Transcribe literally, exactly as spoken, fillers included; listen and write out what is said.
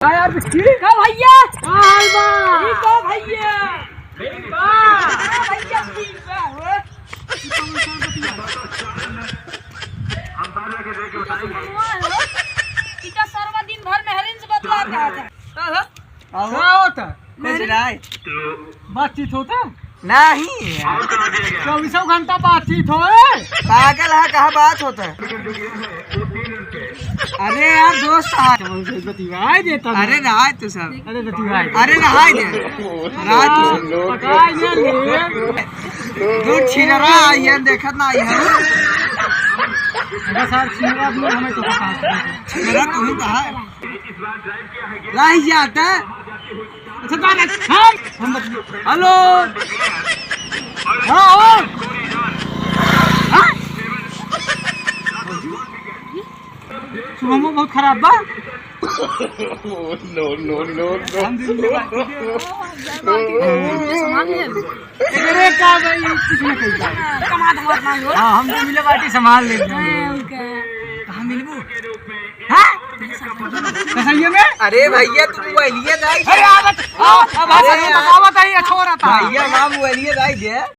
का यार बिट्टी? का भैया? का हाल बा? ठीक बा भैया। ठीक बा। हाँ भैया, ठीक बा, हो। ई तो सरवा दिन भर मेहरिन से बतलात रहत है। का हो? का होता? कुछ नहीं। बातचीत होता? नहीं। चउबीसों घंटा बातचीत होए। पागल है, कहाँ बात होता है? अरे यार, दोस्त आ, बतियाए देता। अरे रहा है तू सब। अरे बतियाए दे। अरे रहा है दे। रहा है तू सब। पकाए दे ले। दो छिनरा आई है, देखत ना आई है। अरे सार, छिनरा भी हमें तो पता है। छिनरा तू ही तो है। रह जाता। अच्छा, दादा, हम, हम बत-, हेलो। हाँ, हाँ। हाँ? सुबह में बहुत खराब बा। No, no, no, no। हम दिन में बात कीजिए। सामान ले लो। एकरे का भाई, कुछ ना कही। कमा धमात ना हो। हाँ, हम दिन में बाटी सामान ले लो। हाँ, ओके। कहाँ मिलबू? हाँ? कसैये में? अरे भैया, तू मोबाइलिया दाई। अरे, आवत, आवत, आवत, अरे आवत, यार। आवत है, ये छोरा था। भैया, माँ मोबाइलिया दाई दे।